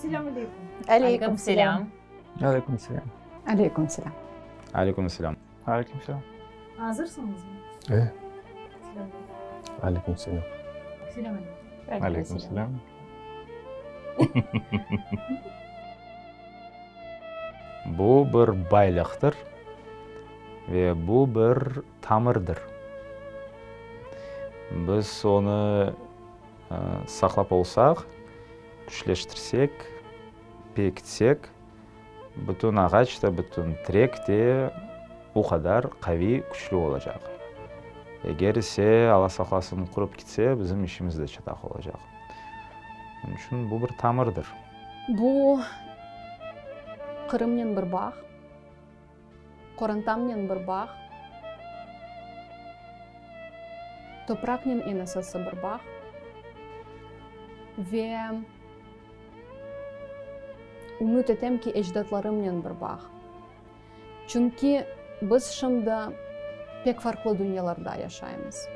Selâm aleyküm. Aleyküm selâm. Aleyküm selâm. Aleyküm selâm. Aleyküm selâm. Aleyküm selâm. Azırsıñızmı? E. Aleyküm selâm. Selâm aleyküm. Aleyküm selâm. Bu bir baylıqtır ve bu bir tamırdır. Biz onı saqlap olsaq, küçleştirsek, pekitsek, bütün ağaç da, bütün terek de o qadar qaviy, küçlü olacaq. Eger ise, Alla saqlasın, qurıp kitse, bizim işimiz de çataq olacaq. Onıñ içün bu bir tamırdır. Bu Qırımnen bir bağ, qorantamnen bir bağ, topraqnen eñ esası bir bağ ve ümüt etem ki, ecdatlarımnen bir bağ. Çünki biz şimdi pek farqlı dünyalarda yaşaymız.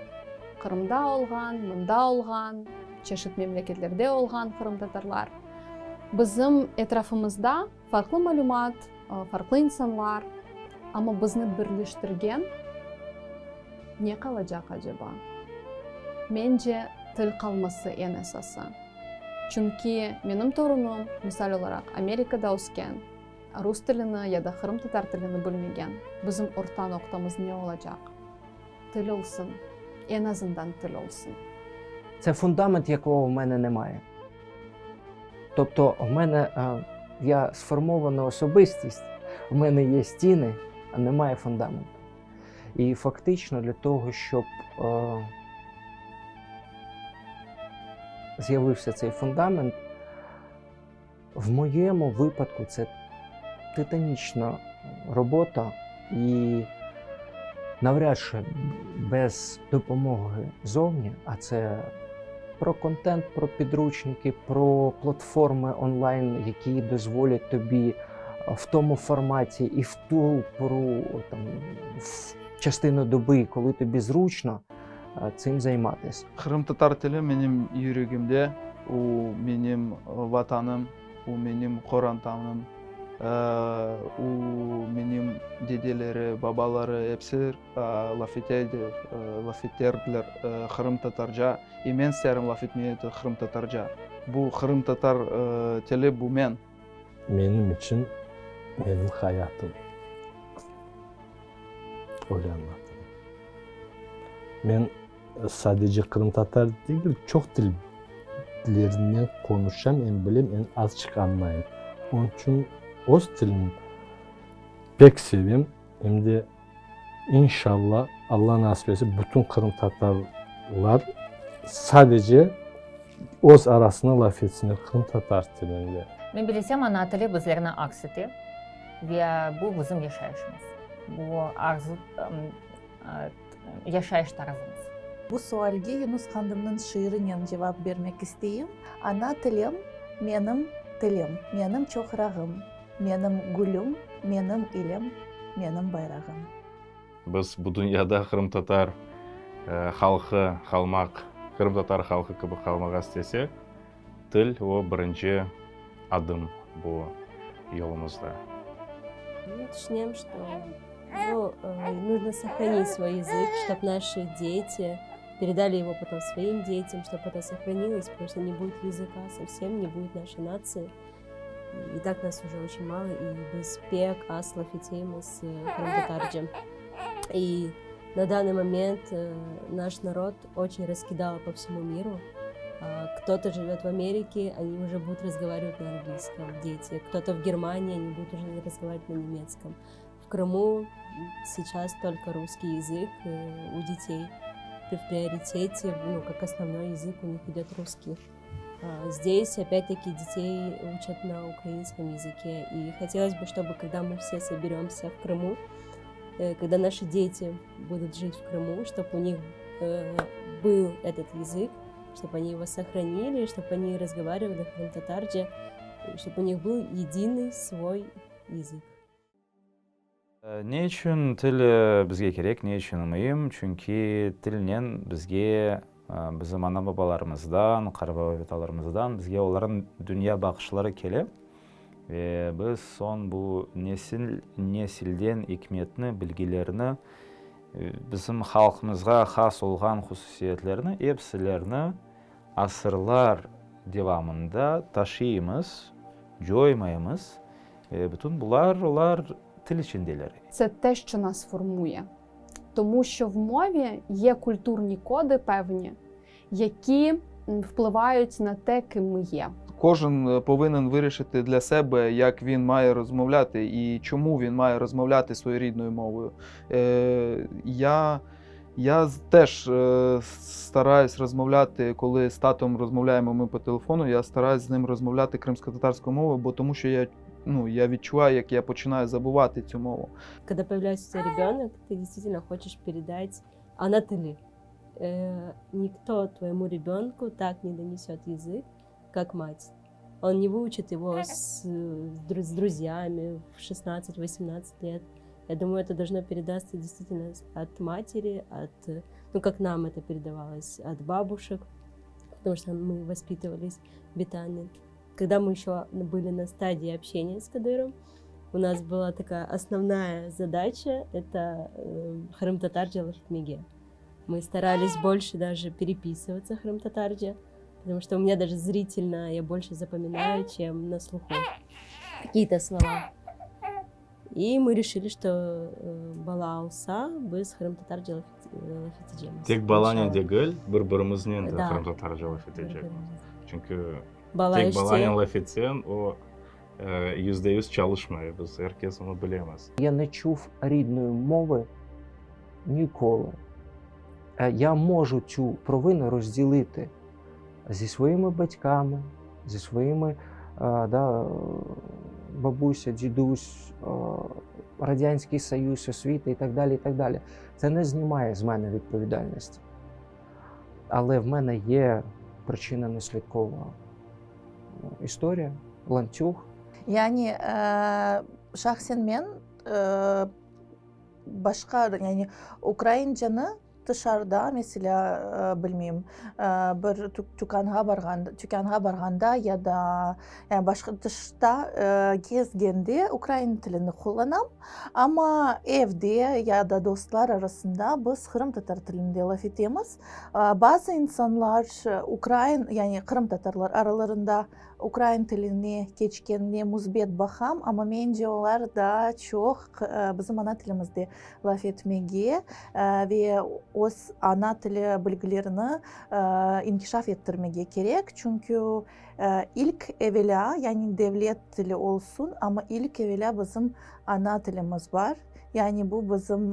Qırımda olğan, mında olğan, çeşit memleketlerde olğan qırımtatarlar. Bizim etrafımızda farqlı malümat, farqlı insanlar, amma bizni birleştirgen ne qalacaq aceba? Mence, til qalması eñ esası. Çünki menim torunım, misal olaraq, Amerikada ösken. Rus tilini ya da qırımtatar tilini bilmegen bizim orta noqtamız ne olacaq? Til olsun, eñ azından til olsun. Це фундамент, якого в мене немає. Тобто, в мене я сформована особистість, в мене є стіни, а немає фундаменту. І фактично для того, щоб е, з'явився цей фундамент, В моєму випадку це титанічна робота, і навряд чи без допомоги зовні, а це про контент, про підручники, про платформи онлайн, які дозволять тобі в тому форматі і в ту пору, там, в частину доби, коли тобі зручно, цим займатися. Qırımtatar tili menim yüregimde, o menim Vatanım, o menim qorantamım, o menim dedeleri, babaları episi laf ete laf eterdiler qırımtatarca, i men isterim laf etmege qırımtatarca. Bu qırımtatar tili, bu men. Menim içün menim hayatım. Öyle añlatırım. Men sadece qırımtatar degil, çoq tillerinden qonuşam, em bilem, em azçıq añlayım. Onıñ içün öz tilimni pek sevem, em de inşalla, Alla nasip etse, bütün qırımtatarlar sadece öz arasında laf etsinler qırımtatar tilinde. Men bilesem, ana tili bizlerni aks ete ve bu bizim yaşayışımız, bu arzu, yaşayış tarzımız. Bu sualge Yunus Qandımnıñ şiirinen cevap bermek isteyim, Ana tilim, menim tilim, menim çoqrağım, menim gülüm, menim ilim, menim bayrağım. Biz bu dünyada qırımtatar halqı qalmaq, qırımtatar halqı kibi qalmağa istesek, til o birinci adım bu yolumızda. Men tüşünem, что ну, нужно сохранить свой язык, чтоб наши дети передали его потом своим детям, чтоб это сохранилось, потому что не будет языка, совсем не будет нашей нации. И так нас уже очень мало, и biz pek az laf etemiz qırımtatarca. И на данный момент наш народ очень раскидало по всему миру. Кто-то живет в Америке, они уже будут разговаривать на английском, дети. Кто-то в Германии, они будут уже разговаривать на немецком. В Крыму сейчас только русский язык у детей в приоритете, ну, как основной язык у них идет русский. Здесь, опять-таки, детей учат на украинском языке. И хотелось бы, чтобы, когда мы все соберемся в Крыму, когда наши дети будут жить в Крыму, чтобы у них был этот язык, чтобы они его сохранили, чтобы они разговаривали qırımtatarca, чтобы у них был единый свой язык. Ne içün til bizge kerek, ne içün müim? Çünki tilnen bizge. Bizim ana-babalarımızdan, qarababa-bitalarımızdan bizge olarnıñ dünya baqışları kele ve biz soñ bu nesil nesilden ikmetni, bilgilerni, bizim halqımızğa has olğan hususiyetlerni epsilerni asırlar devamında taşıymız, coymaymız ve bütün bular, olar til içindeler. Це те, що нас формує. Тому що в мові є культурні коди певні, які впливають на те, ким ми є. Кожен повинен вирішити для себе, як він має розмовляти і чому він має розмовляти своєю рідною мовою. Е, я я теж е, стараюсь розмовляти, коли з татом розмовляємо ми по телефону, я стараюсь з ним розмовляти кримськотатарською мовою, бо тому що я, ну, я відчуваю, як я починаю забувати цю мову. Когда появляется у тебя ребенок, ты действительно хочешь передать ana tili. Э, никто твоему ребенку так не донесет язык, как мать. Он не выучит его с, с друзьями в 16-18 лет. Я думаю, это должно передаться действительно от матери, от, ну, как нам это передавалось, от бабушек, потому что мы воспитывались битами. Когда мы еще были на стадии общения с Кадыром, у нас была такая основная задача – это э, qırımtatarca laf etmege. Мы старались больше даже переписываться qırımtatarca, потому что у меня даже зрительно я больше запоминаю, чем на слуху какие-то слова. И мы решили, что э, bala olsa biz qırımtatarca laf etecekmiz. Tek balanen degil, bir-birimiznen de qırımtatarca laf etecekmiz. Çünki tek balanen laf etseñ, o %100 çalışmay, biz er kes onı bilemiz. Ya ne çuv рідної мови ніколи. Я можу цю провину розділити зі своїми батьками, зі своїми да, бабуся, дідусь, Радянський Союз, освіта і так далі. і так далі. Це не знімає з мене відповідальності. Але в мене є причинно-наслідкова історія, ланцюг. Yani şahsen men başqa, yani ukraincanı tışarıda, meselâ, bilmeyim, bir tükânğa barğanda, tükânğa barğanda ya da yani başqa tışta kezgende ukrain tilini qullanam, amma evde ya da dostlar arasında biz qırımtatar tilinde laf etemiz. Bazı insanlar ukrain, yani qırımtatarlar aralarında ukrain tiline keçkenine müsbet baqam, amma mence olar daa çoq bizim ana tilimizde laf etmege ve öz ana tili bilgilerini inkişaf ettirmege kerek, çünki ilk evelâ, yani devlet tili olsun, amma ilk evelâ bizim ana tilimiz bar, yani bu bizim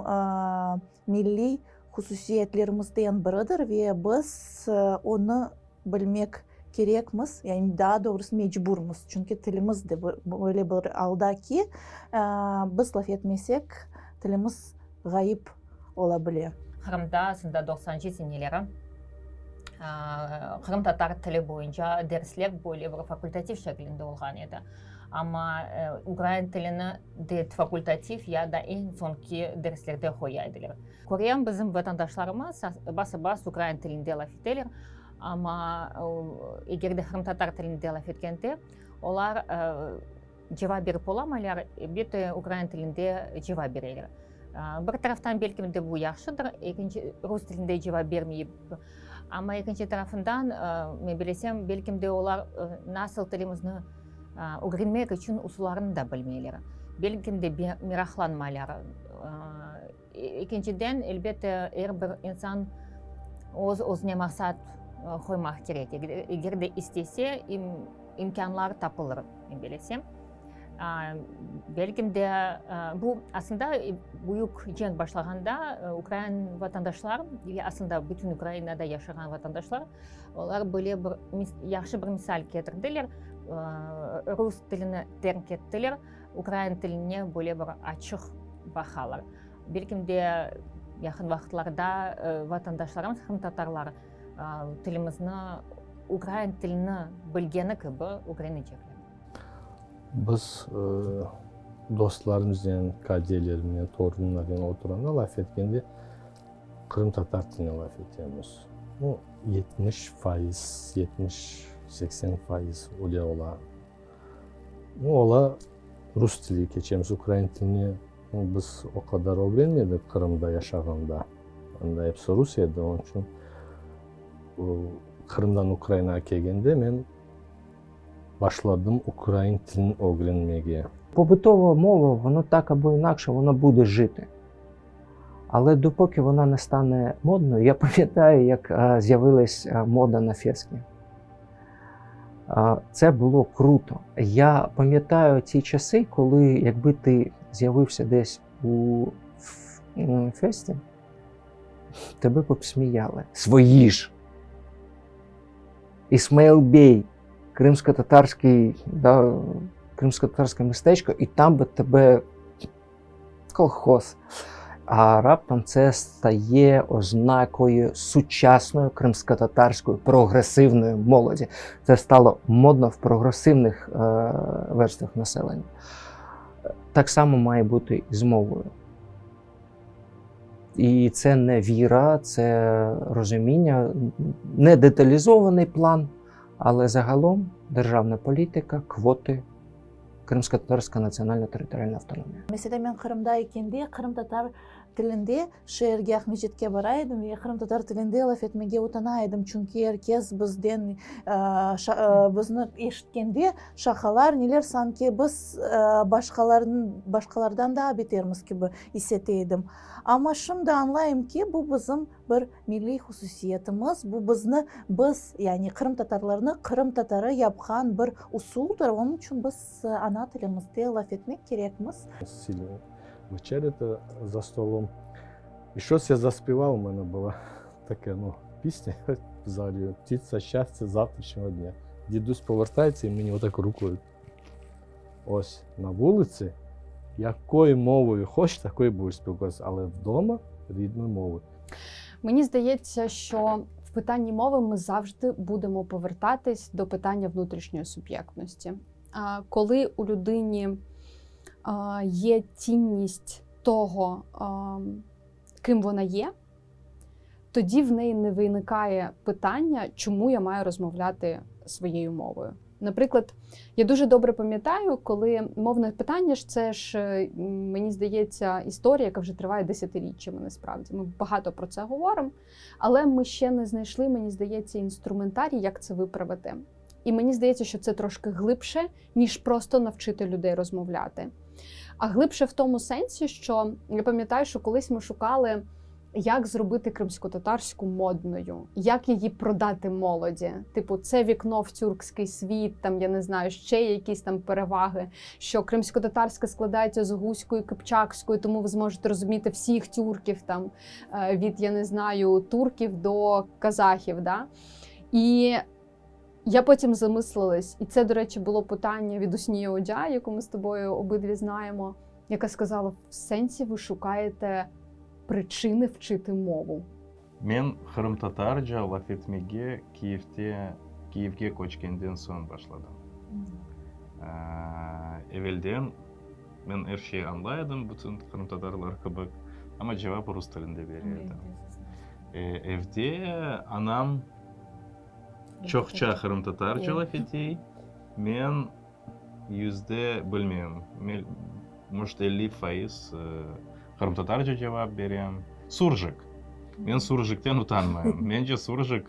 milliy hususiyetlerimizden biridir ve biz onı bilmek kerekmiz, yani daa doğrusı mecburmız, çünki tilimiz de böyle bir alda ki, biz laf etmesek, tilimiz ğayıp ola bile. Qırımda aslında doqsanıncı seneleri qırımtatar tili boyunca dersler böyle bir fakultativ şeklinde olğan edi. Amma ukrain tilini de fakultativ ya da eñ soñki derslerde qoya ediler. Körem, bizim vatandaşlarımız basa-bas ukrain tilinde laf eteler, amma eger de qırımtatar tilinde laf etkende, olar cevap berip olamaylar, elbette, ukrain tilinde cevap bereler. Bir taraftan, belki de bu yahşıdır, ekinci, rus tilinde cevap bermeyip, amma ekinci tarafından, men bilesem, belki de olar nasıl tilimizni ögrenmek içün usullarını da bilmeyler, belki de meraqlanmaylar. Ekinciden, elbette, er bir insan öz özüne maqsat qoymaq kerek. Eger de istese, imkânlar tapılır, men bilesem. Belki de bu, aslında, büyük cenk başlağanda ukrain vatandaşlar ve aslında bütün Ukrainada yaşağan vatandaşlar, olar böyle bir yahşı bir misal ketirdiler, rus tilini terk ettiler, ukrain tiline böyle bir açıq baqalar. Belki de yaqın vaqıtlarda vatandaşlarımız, qırımtatarlar tilimizni, ukrain tilini bilgeni kibi ögrenecekler. Biz dostlarımıznen, kadelerimnen, torunlarnen oturğanda, laf etkende qırımtatar tilinde laf etemiz. 70 fayız, 70-80 fayız öyle ola. Nu, ola rus tili keçemiz, ukrain tilini biz o qadar ögrenmedik Qırımda yaşağanda. Anda episi rus edi, onıñ içün Qırımdan Ukrainağa kelgende men başladım ukrain tilini ögrenmege. Побутова мова, воно так або інакше, вона буде жити. Але допоки вона не стане модною, я пам'ятаю, як з'явилась мода на фески. Це було круто. Я пам'ятаю ті часи, коли якби ти з'явився десь у фесті, тебе б обсміяли. Свої ж. Ісмаїл Бей, кримсько-татарський, да, кримсько-татарське містечко, і там би тебе колхоз. А раптом це стає ознакою сучасної кримсько-татарської прогресивної молоді. Це стало модно в прогресивних е, верствах населення. Так само має бути і з мовою. І це не віра, це розуміння, не деталізований план, але загалом державна політика, квоти, Кримсько-татарська національна територіальна автономія. Meselâ, men Qırımda ekende qırımtatar tilinde şeerge Aqmescitke bara edim ve qırımtatar tilinde laf etmege utana edim, çünki er kes bizden bizni eşitkende şaqalar, neler, sanki biz başqalarnıñ başqalardan daa betermiz kibi is ete edim. Amma şimdi añlayım ki, bu bizim bir milliy hususiyetimiz, bu bizni, biz, yani qırımtatarlarnı qırımtatarı yapqan bir usuldır, onıñ içün biz ana tilimizde laf etmek kerekmiz. Сіли вечеряти за столом. І щось я заспівав, у мене була така ну, пісня взагалі «Птица счастья завтрашнього дня. Дідусь повертається і мені отак рукою. Ось на вулиці, якою мовою хочеш, такою будеш спілкуватися, але вдома рідною мовою. Мені здається, що в питанні мови ми завжди будемо повертатись до питання внутрішньої суб'єктності. А Коли у людині а, є цінність того, а, ким вона є, тоді в неї не виникає питання, чому я маю розмовляти своєю мовою. Наприклад, я дуже добре пам'ятаю, коли мовне питання ж це ж, е, мені здається, історія, яка вже триває десятиріччями, насправді. Ми багато про це говоримо, але ми ще не знайшли, мені здається, інструментарій, як це виправити. І мені здається, що це трошки глибше, ніж просто навчити людей розмовляти. А глибше в тому сенсі, що я пам'ятаю, що колись ми шукали, як зробити кримсько-татарську модною, як її продати молоді. Типу, це вікно в тюркський світ, там я не знаю, ще якісь там переваги, що кримсько-татарська складається з огузької, кипчакської, тому ви зможете розуміти всіх тюрків там е, від я не знаю, турків до казахів. Да? І я потім замислилась, і це, до речі, було питання від Уснії Оджа, яку ми з тобою обидві знаємо, яка сказала: в сенсі ви шукаєте причини вчити мову. Men qırımtatarca laf etmege Kiyevde Kiyevge köçkenden soñ başladım. Evelden men er şey añlay edim, bütün qırımtatarlar kibi, amma cevap rus tilinde bere edim. Evde anam çoqça qırımtatarca laf ete, men yüzde bilmeyim, может, 50 fayız qırımtatarca cevap berem. Суржик. Men surjikten utanmayım. Mence surjik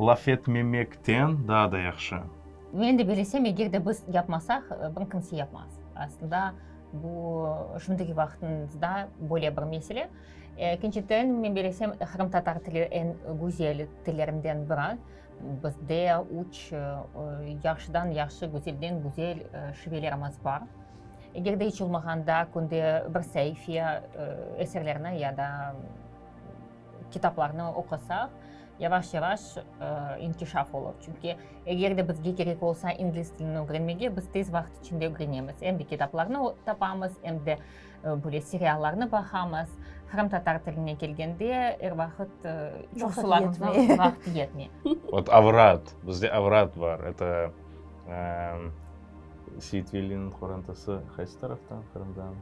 laf etmemekten daa da yahşı. Men de bilsem, eger de biz yapmasaq, bir kimse yapmaz. Aslında bu şimdiki vaqtımızda böyle bir mesele. Ekinciden, men bilsem, qırımtatar tili eñ güzel tillerinden biri. Bizde üç yahşıdan yahşı, güzelden güzel şivelerimiz bar. Eger de iç olmağanda künde bir saife eserlerni ya da kitaplarnı oqusaq, yavaş-yavaş inkişaf olur. Çünki eger de bizge kerek olsa ingliz tilini ögrenmege, biz tez vaqıt içinde ögrenemiz. Em de kitaplarnı tapamız, em de böyle seriallarnı baqamız. Qırımtatar tiline kelgende er vaqıt çoqsularımızğa vaqıt yetmey. Вот avrat, bizde avrat bar. Это Seyitveliniñ qorantası qaysı taraftan, Qırımdan?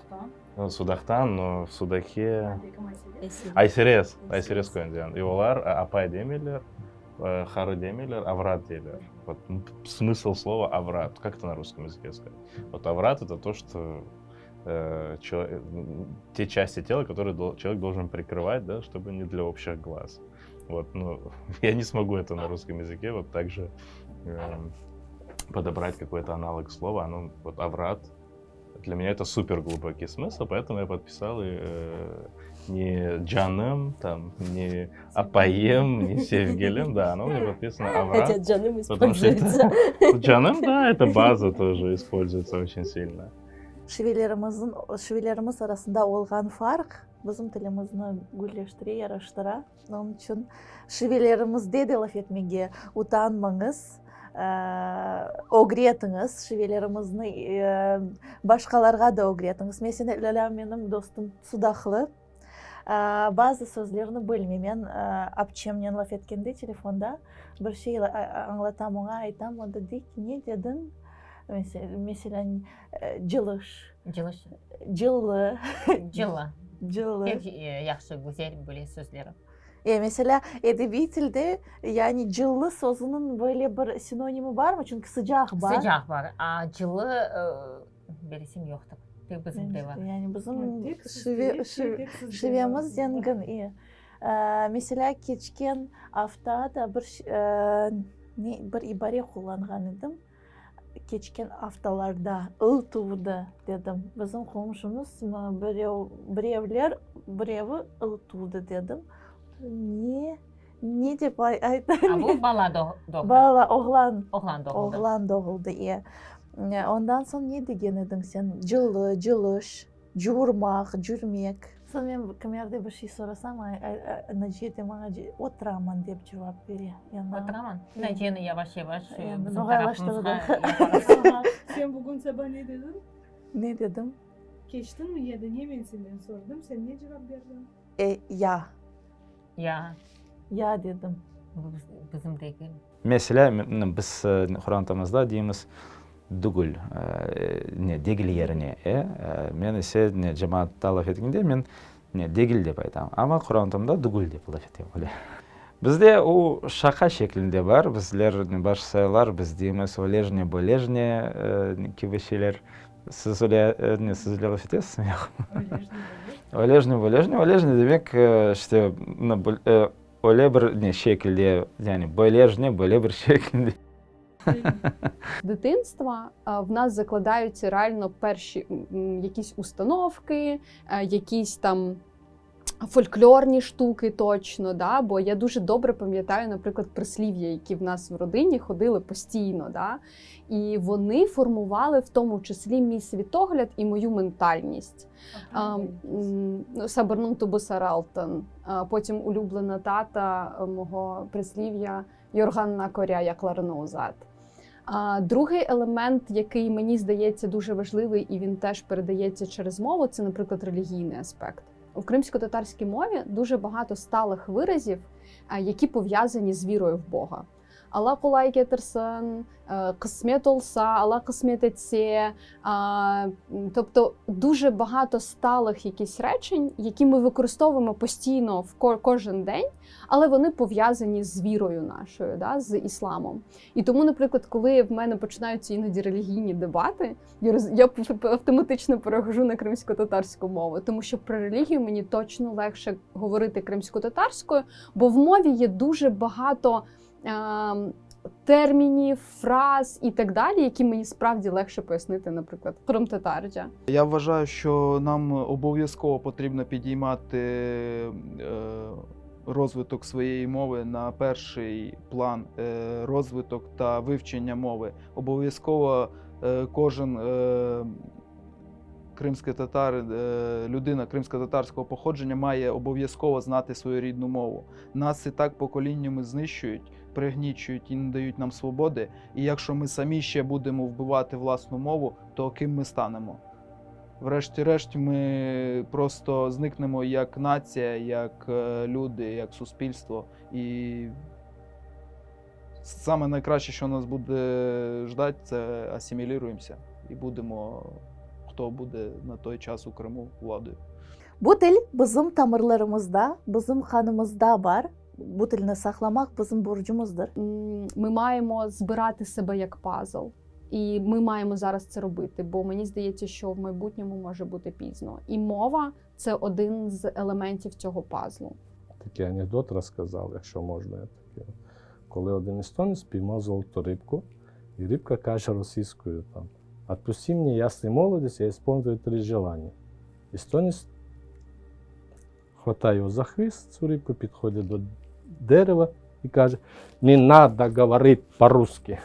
Sudaqtan. Sudaqtan, no v Sudake. Ayserez, Ayserez köyünden. И olar apay demeyler, qarı demeyler, avrat deyler. Вот смысл слова avrat, как это на русском языке сказать? Вот avrat это то, что те части тела, которые человек должен прикрывать, да, чтобы не для общих глаз. Вот, ну, я не смогу это на русском языке вот так же э, подобрать какой-то аналог слова. Оно, вот avrat, для меня это супер глубокий смысл, поэтому я подписал и, э, не canım, там, не apayım, не sevgilim, да, оно у меня подписано avrat. Хотя canım Потому что это- используется. Canım, да, это база тоже используется очень сильно. Şivelerimizniñ, şivelerimiz arasında olğan farq bizim tilimizni gülleştire, yaraştıra. Onıñ içün şivelerimizde de laf etmege utanmañız, ögretiñiz şivelerimizni, başqalarğa da ögretiñiz. Meselâ, menim dostum sudaqlı, bazı sözlerni bilmey. Men apçemnen laf etkende telefonda bir şey añlatam oña, aytam, o da dey ki, ne dediñ? Meselâ, cılış. Cılış. Cıllı. Cıllı. Cıllı. Pek yahşı, güzel böyle sözleri. E, meselâ, edebiy tilde, yani cıllı sözüniñ böyle bir sinonimi barmı? Çünki sıcaq bar. Sıcaq bar. A cıllı, bilsem, yoqtır. Tek bizimde bar. Yani bizim şivemiz zengin. E, meselâ, keçken afta da bir, ne, bir ibare qullanğan edim. Keçken aftalarda ıl tuvdı, dedim. Bizim qomşumız birev, birevler, birevi ıl tuvdı, dedim. Ne? Ne dep aytayım? A bu bala doğdı. Bala, oğlan. Oğlan doğuldı. Oğlan doğuldı, e. Ondan soñ ne degen ediñ sen? Cıllı, cılış. Cuvurmaq, cürmek. Soñ men kimerde bir şey sorasam, Naciye de maña oturaman dep cevap bere. Oturaman? Naciyeni yavaş-yavaş bizim tarafımızğa yaparız. Sen bugün saba ne dediñ? Ne dedim? Keçtiñmi ya da ne men senden soradım, sen ne cevap berdiñ? E, ya. Ya. Ya dedim. Bu bizim degil. Meselâ, biz qorantamızda deymiz, dügül, ne, degil yerine, e, men ise, ne, cemaatta laf etkende, men, ne, degil dep aytam, amma qorantamda dügül dep laf etem, öyle. Bizde o şaqa şeklinde bar, bizler, başsaylar, biz deymiz, ölejne, bölejne kibi şeyler. Siz öyle, ne, siz öyle laf etesizmi, yoqmı? Ölejne, bölejne, ölejne demek, işte, Öyle bir ne şekilde, yani böylejne, böyle bir şekilde. З дитинства в нас закладаються реально перші якісь установки, якісь там фольклорні штуки точно, да? Бо я дуже добре пам'ятаю, наприклад, прислів'я, які в нас в родині ходили постійно. Да? І вони формували в тому числі мій світогляд і мою ментальність. Sabırnıñ tübü sarı altın, потім улюблена тата мого прислів'я Yorğanına köre ayaqlarını uzat. Другий елемент, який мені здається дуже важливий, і він теж передається через мову, це, наприклад, релігійний аспект. У кримсько-татарській мові дуже багато сталих виразів, які пов'язані з вірою в Бога. Alla qolay ketirsin, qısmet olsa, Alla qısmet etse. Тобто дуже багато сталих якісь речень, які ми використовуємо постійно в кожен день, але вони пов'язані з вірою нашою, да, з ісламом. І тому, наприклад, коли в мене починаються іноді релігійні дебати, я роз, я автоматично перехожу на кримсько-татарську мову, тому що про релігію мені точно легше говорити кримсько-татарською, бо в мові є дуже багато термінів, фраз і так далі, які мені справді легше пояснити, наприклад, qırımtatarca. Я вважаю, що нам обов'язково потрібно підіймати розвиток своєї мови на перший план, розвиток та вивчення мови. Обов'язково кожен кримський татар, людина кримсько-татарського походження має обов'язково знати свою рідну мову. Нас і так поколіннями знищують, пригнічують і не дають нам свободи. І якщо ми самі ще будемо вбивати власну мову, то ким ми станемо? Врешті-решт, ми просто зникнемо як нація, як люди, як суспільство. І саме найкраще, що нас буде ждати, це асимілюємося і будемо. хто буде на той час у Криму владою. Bu til bizim tamırlarımızda, bizim qanımızda bar. Bu tilni saqlamaq bizim borcumızdır. Ми маємо збирати себе як пазл. І ми маємо зараз це робити, бо мені здається, що в майбутньому може бути пізно. І мова це один з елементів цього пазлу. Такий анекдот розказав, якщо можна. Я таке. Коли один естонець піймав золоту рибку, і рибка каже російською там: «Отпусти меня, ясный молодец, я исполню твои три желания». Естонець хватає його за хвіст, цю рибку, підходить до дерева і каже: Не надо говорить по-русски.